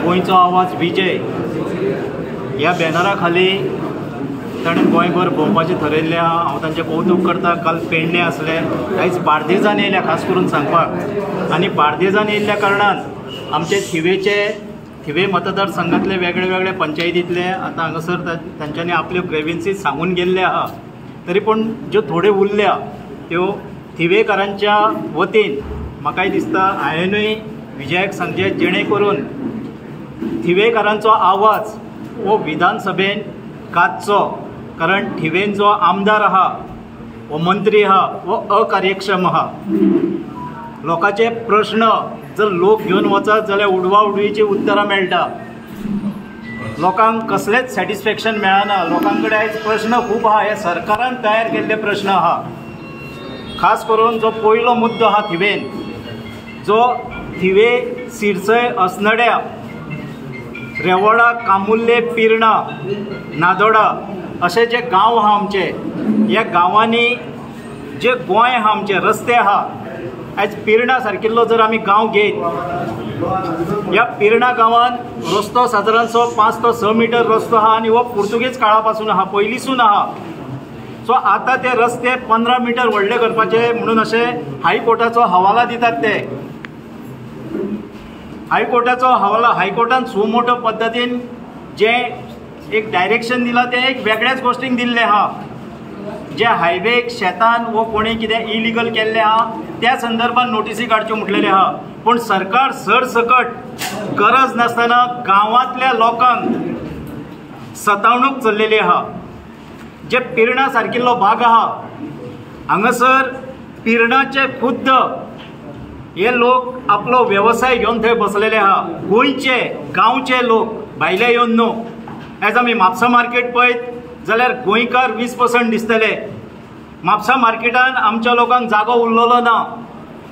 गोंयचो आवाज विजय ह्या बॅनरा खाली ताणें गोंयभर भोंवपाचें थरयल्लें आहा. हांव तांचें कौतूक करता. काल पेडणे आसले, आयज बार्देजान येयल्या खास करून सांगपाक, आनी बार्देजान येयल्ल्या कारणान आमचे थिवे मतदारसंघातले वेगळे वेगळे पंचायतींतले आतां हांगासर तांच्यांनी आपल्यो ग्रेवियन्सीस सांगून गेल्ले आहा. तरी पूण ज्यो थोड्यो उरल्या त्यो थिवेकारांच्या वतीन म्हाकाय दिसता हांवेनूय विजयाक सांगचें, जेणे करून थिवेकारांचो आवाज हो विधानसभेन गाजचो. कारण थिवेन जो आमदार आहा, हो मंत्री आहा, हो अकार्यक्षम आहा. लोकांचे प्रश्न जर लोक घेवन वचत जाल्यार उडवा उडवीची उत्तरां मेळटा. लोकांक कसलेंच सॅटिस्फॅक्शन मेळना. लोकां कडेन आयज प्रश्न खूब आहा, हे सरकारान तयार केल्ले प्रश्न आहा. खास करून जो पयलो मुद्दो आहा थिवेन, जो थिवे सिरसय अस्नड्या रेवोडा कामुल्ले पिर्णा नादोडा अशे जे गांव आहा आमचे, ह्या गांवांनी जे गोंय आहा आमचे रस्ते आहा. आयज पिर्णा सारकिल्लो जर आमी गांव घेत, ह्या पिर्णा गांवान रस्तो सादारणसो 5 ते 6 मिटर रस्तो आहा आनी हो पुर्तुगेज काळा पासून आहा, पयलींसून आहा. सो आतां ते रस्ते 15 मिटर व्हडले करपाचे म्हणून अशें हायकोर्टाचो हवाला दितात. ते हायकोर्टाचो हवाला, हायकोर्टान सुमोटो पद्दतीन जें एक डायरेक्शन दिलां तें एक वेगळ्याच गोश्टींक दिल्लें आहा. जे हायवेक शेतान वो कोणी कितें इलिगल केल्लें आहा त्या संदर्भात नोटिसी काडच्यो म्हटलेलें आहा. पूण सरकार सरसकट गरज नासतना गांवांतल्या लोकांक सतावणूक चल्लेली आहा. जे पिर्णा सारकिल्लो भाग आहा हांगासर पिर्णाचे खुद्द हे लोक आपलो वेवसाय घेवन थंय बसलेले आहा. गोंयचे गांवचे लोक भायले येवन न्हू. एज आमी म्हापसा मार्केट पळयत जाल्यार गोंयकार 20% दिसतले. म्हापसा मार्केटान आमच्या लोकांक जागो उरलेलो ना.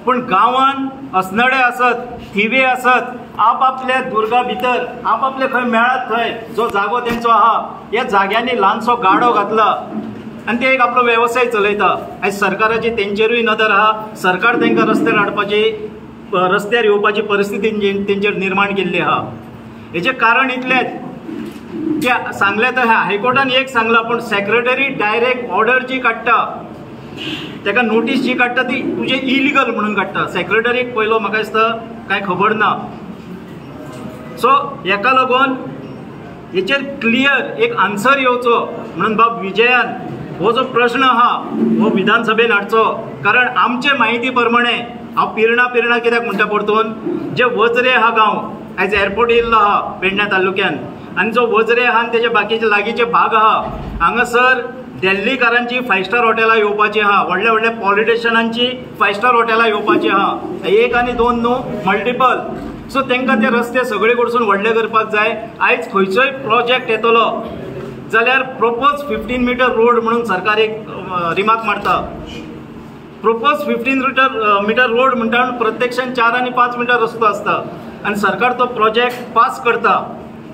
पूण गांवान अस्नडे आसत, थिवे आसत, आपआपल्या दुर्गा भितर आपआपले खंय मेळत थंय जो जागो तेंचो आहा ह्या जाग्यांनी ल्हानसो गाडो घातला आनी ते एक आपलो वेवसाय चलयता. आयज सरकाराची तेंचेरूय नदर आहा. सरकार तेंकां रस्त्यार हाडपाची, रस्त्यार येवपाची परिस्थिती तेंचेर निर्माण केल्ली आहा. हेचें कारण इतलेंच की सांगलें तर हायकोर्टान एक सांगलां, पूण सेक्रेटरी डायरेक्ट ऑर्डर जी काडटा, ताका नोटीस जी काडटा ती तुजें इलिगल म्हणून काडटा. सेक्रेटरीक पयलो म्हाका दिसता कांय खबर ना. सो हेका लागून हेचेर क्लियर एक आन्सर येवचो म्हणून बाब विजयान हो जो प्रश्न आहा हो विधानसभेन हाडचो. कारण आमचे म्हायती प्रमाणे हांव पिर्णा पिर्णा कित्याक म्हणटा परतून, जे वजरे आहा गांव आयज एअरपोर्ट येयल्लो आहा पेडण्या तालुक्यान, आनी जो वजरे आहा आनी तेजे बाकीचे लागींचे भाग आहा हांगासर दिल्लीकारांची 5 स्टार हॉटेलां येवपाची आहा, व्हडल्या व्हडल्या पॉलिटिशनांची 5 स्टार हॉटेलां येवपाची आहा. एक आनी दोन न्हू, मल्टिपल. सो तांकां ते रस्ते सगळे कडसून व्हडले करपाक जाय. आयज खंयचोय प्रोजेक्ट येतलो जाल्यार प्रोपोज 15 मिटर रोड म्हणून सरकार एक रिमार्क मारता. प्रोपोज 15 मिटर रोड म्हणटा प्रत्यक्षान 4 आनी 5 मिटर रस्तो आसता आनी सरकार तो प्रोजेक्ट पास करता.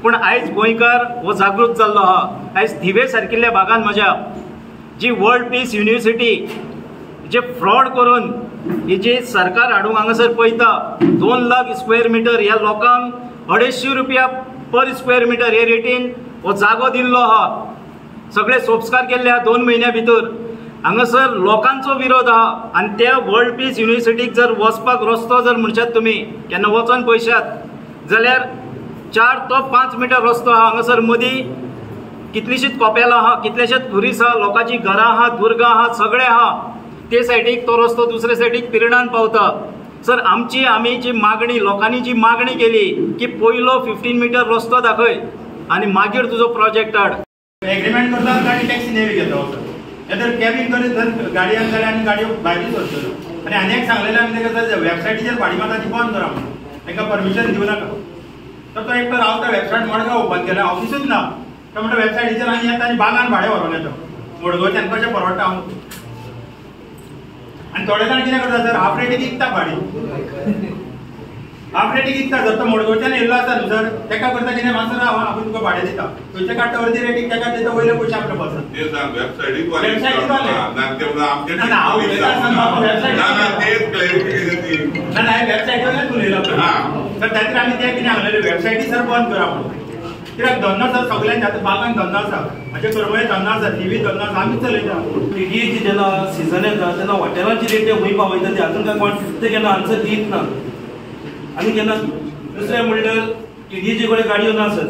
पूण आयज गोंयकार हो जागृत जाल्लो आहा. आयज थिवे सारकिल्ल्या भागान म्हज्या जी वर्ल्ड पीस युनिवर्सिटी जे फ्रॉड करून ही जी सरकार हाडूंक हांगासर पळयता, 2 लाख स्क्वेअर मिटर ह्या लोकांक 250 रुपया पर स्क्वेअर मिटर हे रेटीन हो जागो दिल्लो आहा. सगळे सोपस्कार केल्ले आहा 2 म्हयन्या भितर. हांगासर लोकांचो विरोध आहा आनी त्या वर्ल्ड पीस युनिवर्सिटीक जर वचपाक रस्तो जर म्हणशात तुमी केन्ना वचोन पळयशात जाल्यार 4 तो 5 मिटर रस्तो आहा. हांगासर मदीं कितलीशीच कोपेलां आहा, कितलेशेच खुरीस आहा, लोकांची घरां आहा, दुर्गां आहा, सगळें आहा. ते सायडीक तो रस्तो दुसरे सायडीक पिर्णान पावता. सर आमची आमी जी मागणी, लोकांनी जी मागणी केली की पयलो 15 मिटर रस्तो दाखय आनी मागीर तुजो प्रोजेक्ट हाड. एग्रीमेंट करता गाडी टॅक्सी नेवी घेता वचत, तर कॅबीन करीत जर गाडी आसल्यार आनी गाडयो भायरूच वचतल्यो. आनी आनी एक सांगलेलें आमी ताका वेबसायटीचेर भाडी मारता ती बंद करा म्हणून, तांकां परमिशन दिवं नाका. तर तो एकटो रावता, वेबसायट मडगांव ओपन केल्या, ऑफिसूच ना. तो म्हणटा वेबसायटीचेर आनी येता आनी बागान भाडें व्हरोन येता मडगांवच्यान, कशें परवडटा हांव. आनी थोडे जाण कितें करता सर, हाफ रेटीक विकता भाडी, हाफ रेटीक विकता. जर तो मडगांवच्यान येयल्लो आसा न्हू सर, ताका करता कितें, मातसो राव हांव तुका भाडें दिता, थंयचे काडटा अर्दी रेटीक, ताका दिता वयले पयशे आपले बसत. ना, वेबसायटीवरल्यान उलयला. सर त्या खातीर आमी ते कितें सांगलेले वेबसायटी सर बंद करा म्हणून. कित्याक धंदो सर सगळ्यांक आतां बागान धंदो आसा, म्हज्या करमळे धंदो आसा, थिवी धंदो आसा, आमी चलयता. टीडीएची जेन्ना सिजन येता तेन्ना हॉटेलांची रेट ते खंय पावयता ते अजून काय कोण ते केन्ना आन्सर दीत ना. आनी केन्ना दुसरें म्हणल्यार टीडीएचे कडेन गाडयो ना सर.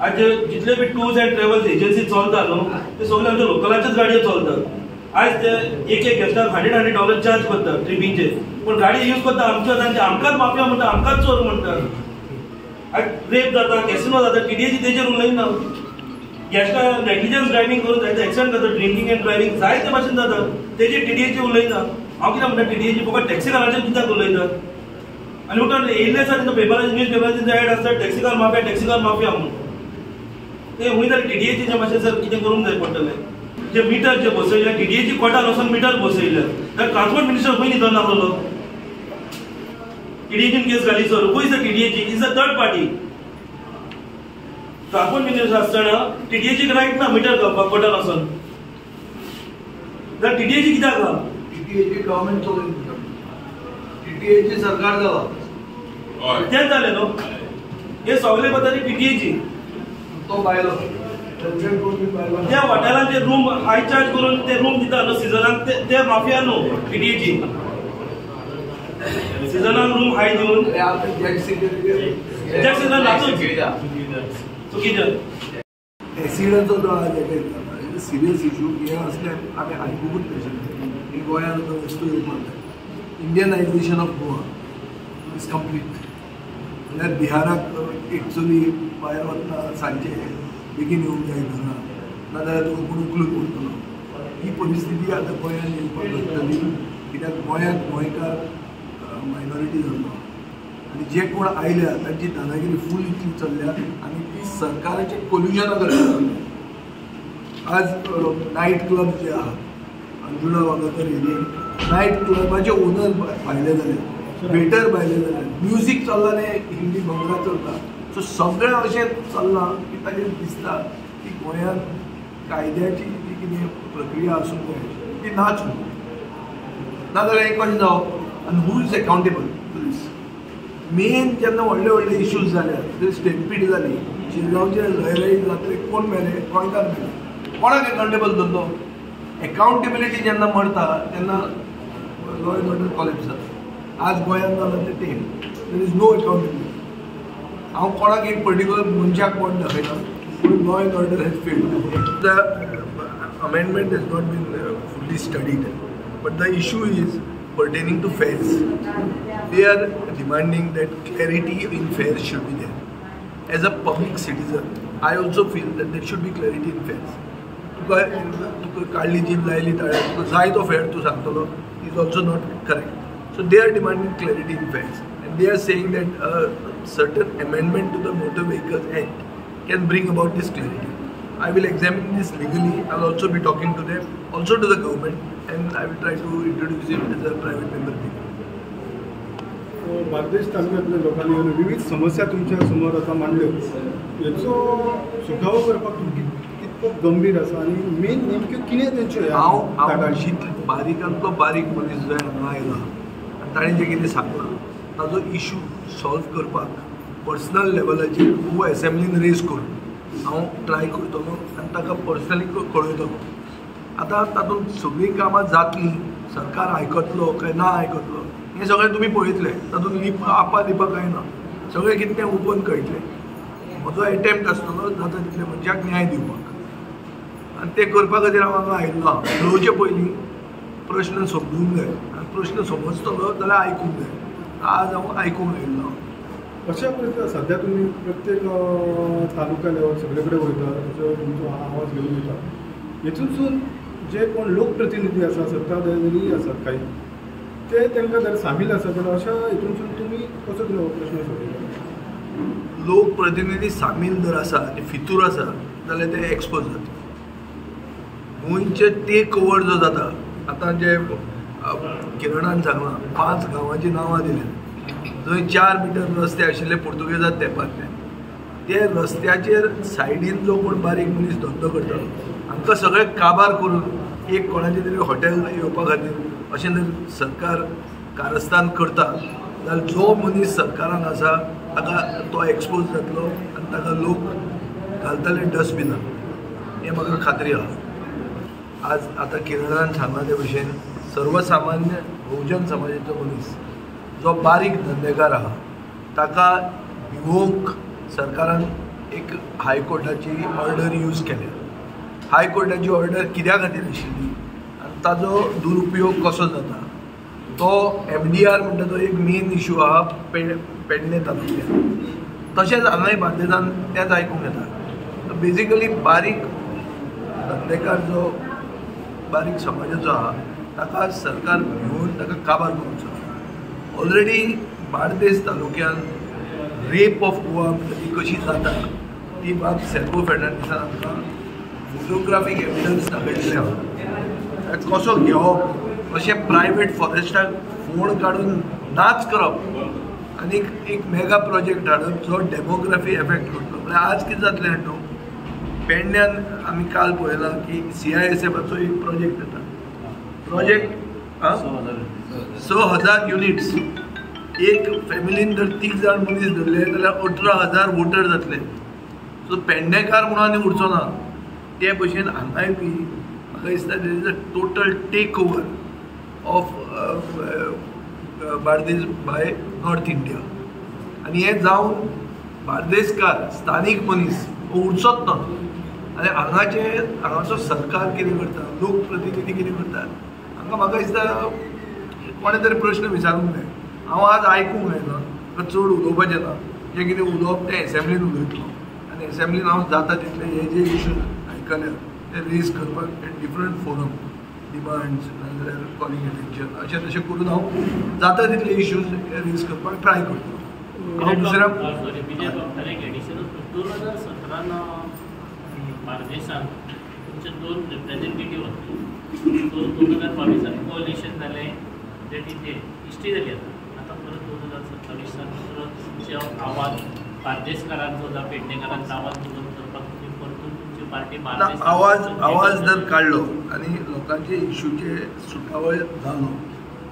आज जितले बी टूर्स अँड ट्रॅव्हल्स एजन्सी चलता न्हू ते सगळे आमच्या लोकलाच्याच गाडयो चलतात. आज ते एक एक गेस्टाक $100 चार्ज करता ट्रिपींचे, पूण गाडी यूज करता आमच्यो, तांचे आमकांच माफिया म्हणटा, आमकांच चोर म्हणटा. आज रेप जाता, कॅसिनो जाता, टीडीएची तेजेर उलयना. गेस्टा नेग्लिजन्स ड्रायव्हिंग करून जायते एक्सिडंट जाता, ड्रिंकींग अँड ड्रायव्हिंग जायते भाशेन जाता, तेजेर टीडीएची उलयना. हांव कितें म्हणटा, टीडीएची फकत टॅक्सीकारांचेर कित्याक उलयता? आनी उपरांत येयल्ले आसा तेन्ना पेपराचेर न्यूज पेपराचेर एड आसता टॅक्सीकार माफिया, टॅक्सीकार माफिया म्हणून. ते खंय तरी टीडीएची जे मातशें सर कितें करूंक जाय पडटलें. जे मिटर जे बसयले टीडीएची कोटान वचून मिटर बसयले तर ट्रान्सपोर्ट मिनिस्टर खंय न्हिदोन आसलो? टीडीएचीन केस घाली सर, खंय sir टीडीएची is a third party. Transport minister आसतना टीडीएची रायट ना मिटर घालपाक कोटान वचून, तर टीडीएची कित्याक आहा? टीडीएची गव्हर्मेंट चलयता, टीडीएची सरकार जाला, तेंच जालें न्हू. हे सगळे पद्दती टीडीएची तो भायलो त्या हॉटेलांचे रूम हाय चार्ज करून ते रूम दिता न्हू सिजनाक, ते माफिया न्हू टीडीएची. सिजनाक रूम हाय दिवन जॅक सिजन चुकीचें. एसिडाचो जो आज सिरियस इशू हे असले आमी आयकुकूच नाशिल्ले की गोंयांत आतां वस्तू येवपाक जाय. Indianisation of Goa is complete. म्हणल्यार बिहाराक एक चली भायर वतना सांजे बेगीन येवंक जाय घरा, नाजाल्यार तुका कोण उखलून व्हरतलो. ही परिस्थिती आतां गोंयांत येवपाक लागतली, कित्याक गोंयांत गोंयकार मायनॉरिटी जाल्लो आनी जे कोण आयल्या तांची दादागिरी फूल इतली चल्ल्या आनी ती सरकाराच्या कोल्युजना कडेन. आज नायट क्लब जे आहात अंजुणा वागातोर एरियेन नायट क्लबाचे ओनर भायले जाले, वेटर भायले जाले, म्युजीक चल्ला न्ही हिंदी भंगरा चलता. सो सगळें अशें चल्लां की ताजेर दिसता की गोंयांत कायद्याची जी कितें प्रक्रिया आसूंक जाय ती नाच म्हणून, नाजाल्यार एक कशें जावप? आनी who is accountable? Police. Main जेन्ना व्हडले व्हडले इश्यूज जाल्या, ते स्टेम्पीड जाली, शिरगांवचे लहराई जात्रेक कोण मेले? गोंयकार मेले. कोणाक एकाउंटेबल धरलो? एकाउंटेबिलिटी जेन्ना मरता तेन्ना लॉ एंड ऑर्डर कॉलेप्स जाता. आज गोंयांत जालां तें तें, there is no accountability. हांव कोणाक एक पर्टिक्युलर मनशाक कोण दाखयना, पूण law and order has failed. The amendment has not been fully studied, but the issue is pertaining to fares. They are demanding that clarity in fares should be there. As a public citizen, I also feel that there should be clarity in fares. तुका तुका काडली jeep लायली ताळ्यार तुका जाय तो फेर तूं सांगतलो is also not correct. So they are demanding clarity in fares and they are saying that a certain amendment to the Motor Vehicles Act can bring about this clarity. I will examine this legally. I will also be talking to them, also to the government, and I will try to introduce it as a private member bill. Bardez तालुक्यांतल्या लोकांनी येवन विविध समस्या तुमच्या समोर आतां मांडल्यो, हेचो सुटावो करपाक तुमी कितको गंभीर आसा आनी मेन नेमक्यो कितें तेंच्यो? हांव बारीकांतलो बारीक मनीस जो हांगा आयला आनी ताणें जें कितें सांगलां ताजो इशू सॉल्व करपाक पर्सनल लेवलाचेर वो एसेंब्लीन रेज करून हांव ट्राय करतलो आनी ताका पर्सनली कळयतलो. आतां तातूंत सगळीं कामां जातलीं, सरकार आयकतलो काय ना आयकतलो हें सगळें तुमी पळयतलें. तातूंत लिप आपा दिपा कांय ना, सगळें कितें तें ओपन कळटलें. म्हजो एटेम्प्ट आसतलो जाता तितले मनशाक न्याय दिवपाक आनी तें करपा खातीर हांव हांगा आयिल्लो आहा. उलोवचे पयलीं प्रश्न समजूंक जाय आनी प्रश्न समजतलो जाल्यार आयकूंक जाय. आज हांव आयकूंक आयिल्लो आहा. अशा परिस्थिती सध्या तुमी प्रत्येक तालुका लेवल सगळे कडेन वयता, तुमचो आवाज घेवन वयता, हेतूनसून जे कोण लोकप्रतिनिधी आसा, सत्ताधारी आसात काही, ते तांकां जर सामील आसा जाल्यार अशा हेतूनसून तुमी कसो कितें हो प्रश्न सोडयता? लोकप्रतिनिधी सामील जर आसा आनी फितूर आसा जाल्यार ते एक्सपोज जाता. गोंयचे टेक ओवर जो जाता, आतां जे किरणान सांगलां 5 गांवांची नांवां दिल्या, जंय 4 मिटर रस्ते आशिल्ले पुर्तुगेजां तेंपांतले, ते रस्त्याचेर सायडीन जो कोण बारीक मनीस धंदो करतालो हांकां सगळें काबार करून एक कोणाचें तरी हॉटेल येवपा खातीर अशें जर सरकार कारस्थान करता जाल्यार जो मनीस सरकारान आसा ताका तो एक्सपोज जातलो आनी ताका लोक घालतले डस्टबिनान, हें म्हाका खात्री आसा. आज आतां किरणान सांगला ते भशेन सर्वसामान्य बहुजन समाजाचो मनीस जो बारीक धंदेकार आसा ताका भिवोवंक सरकारान एक हायकोर्टाची ऑर्डर यूज केल्या. हायकोर्टाची ऑर्डर कित्या खातीर आशिल्ली आनी ताजो दुरुपयोग कसो जाता तो MDR म्हणटा तो एक मेन इशू आसा पेडणे तालुक्यात. तशेंच हांगाय बार्देजान तेंच आयकूंक येता. बेजिकली बारीक धंदेकार जो बारीक समाजाचो आसा ताका सरकार भिवून ताका काबार करूंक सोदता. ऑलरेडी बार्देस तालुक्यान रेप ऑफ गोवा म्हणटा ती कशी जाता ती बाब सेल्वो फेर्नांडीसान आमकां फोटोग्राफीक एविडन्स दाखयल्ले आसा. कसो घेवप, अशें प्रायवेट फॉरेस्टाक फोण काडून नाच करप आनी एक मेगा प्रोजेक्ट हाडप जो डेमोग्राफी एफेक्ट करतलो. म्हळ्यार आज कितें जातलें न्हू, पेडण्यान आमी काल पळयलां की CISFाचो एक प्रोजेक्ट येता. Project 6,000 units. एक फॅमिलीन जर 3 जाण मनीस धरले जाल्यार 18,000 वोटर जातले. सो पेडणेकार म्हणून आनी उरचो ना. ते भशेन हांगाय बी म्हाका दिसता there is a total take over of Bardez by North India. आनी हें जावन बार्देसकार स्थानीक मनीस हो उरचोच ना. आनी हांगाचे हांगाचो सरकार कितें करता, लोकप्रतिनिधी कितें करतात हांगा म्हाका दिसता कोणें तरी प्रश्न विचारूंक जाय. हांव आज आयकूंक आयला, म्हाका चड उलोवपाचें ना. जें कितें उलोवप तें एसेंब्लीन उलयतलो आनी एसेंब्लीन हांव जाता तितले हे जे इशू आयकल्या ते रेज करपाक एट डिफरंट फोरम, डिमांड्स नाजाल्यार कॉलिंग एटेन्शन अशें तशें करून हांव जाता तितले इशूज रेज करपाक ट्राय करतलो. दुसऱ्या 2017 बार्देसान तुमचे 2 रिप्रेझेंटेटिव्ह होते, 2022 कोaliशन जालें, that is history जाली. आतां आतां परत 2027 परत तुमचे आवाज बार्देसकारांचो जावं पेडणेकारांचो आवाज बुलंद करपाक तुमी परतून तुमची पार्टी बार्देस आवाज जर काडलो आनी लोकांचे इशूचे सुटावळ जालो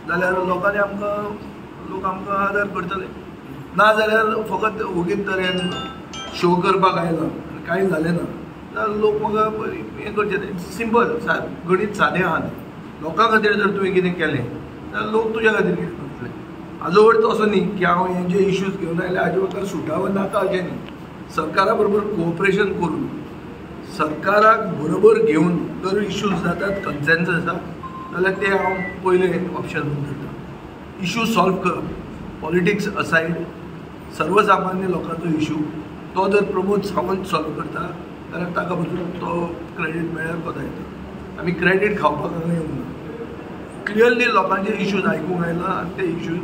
जाल्यार लोकांनी आमकां लोक आमकां आदार करतले. ना जाल्यार फकत ओगीच तरेन शो करपाक आयला आनी कांय जालें ना जाल्यार लोक म्हाका हें करचे. सिंपल गणीत सादें आहा न्ही. लोकां खातीर जर तुवें कितें केलें जाल्यार लोक तुज्या खातीर कितें करतले. हाजो अर्थ असो न्ही की हांव हे जे इश्यूज घेवन आयले हाजे म्हाका सुटावो नाका अशें न्ही. सरकारा बरोबर कोऑपरेशन करून सरकाराक बरोबर घेवन जर इश्यूज जातात कन्सेन्सस आसा जाल्यार ते हांव पयलें ऑप्शन म्हणून धरता. इश्यू सॉल्व करप, पॉलिटिक्स असायड, सर्वसामान्य लोकांचो इश्यू तो जर प्रमोद सावंत सॉल्व करता जाल्यार ताका पसून तो क्रेडीट मेळ्ळ्यार कोता येता. आमी क्रेडीट खावपाक हांगा येवंक ना. क्लियरली लोकांचे इश्यूज आयकूंक आयला आनी ते इश्यूज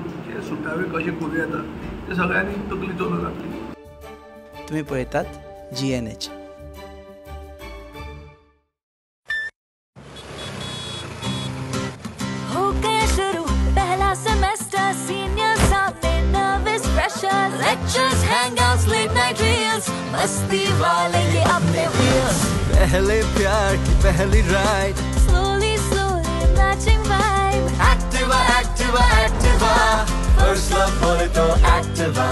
सुटावे कशे करूं येता ते सगळ्यांनी तकली चलोवंक लागली. तुमी पळयतात GNH. हो गया शुरू पहला सेमेस्टर, सीनियर सामने nervous pressure, lectures, hangouts, late night reels, मस्ती वाले ये अपने व्हील्स. पहले प्यार की पहली ride, slowly slowly matching vibe. Activa Activa Activa, first love बोले तो एक्टिवा.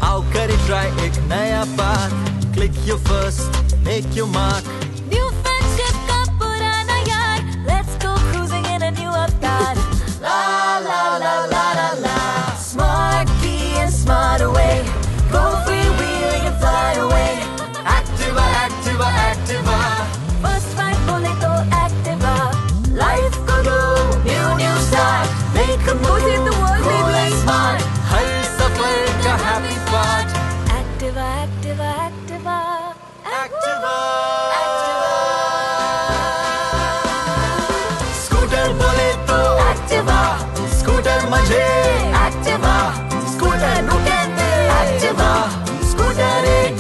आओ करे ट्राई एक नया path, click your first, make your mark. New friendship का पुराना यार, let's go cruising in a new avatar. La la la la la la, smart key and smart away, go freewheeling and fly away. Activa Activa Activa, first ride बोले तो Activa. Life को दो new new start, make a move, the world, cool baby. And smart, हर सफर का happy part. Activa Activa Activa Activa. Scooter बोले तो Activa, scooter मजे एक्टिवा, स्कूटर नु कहते एक्टिवा, स्कूटर एक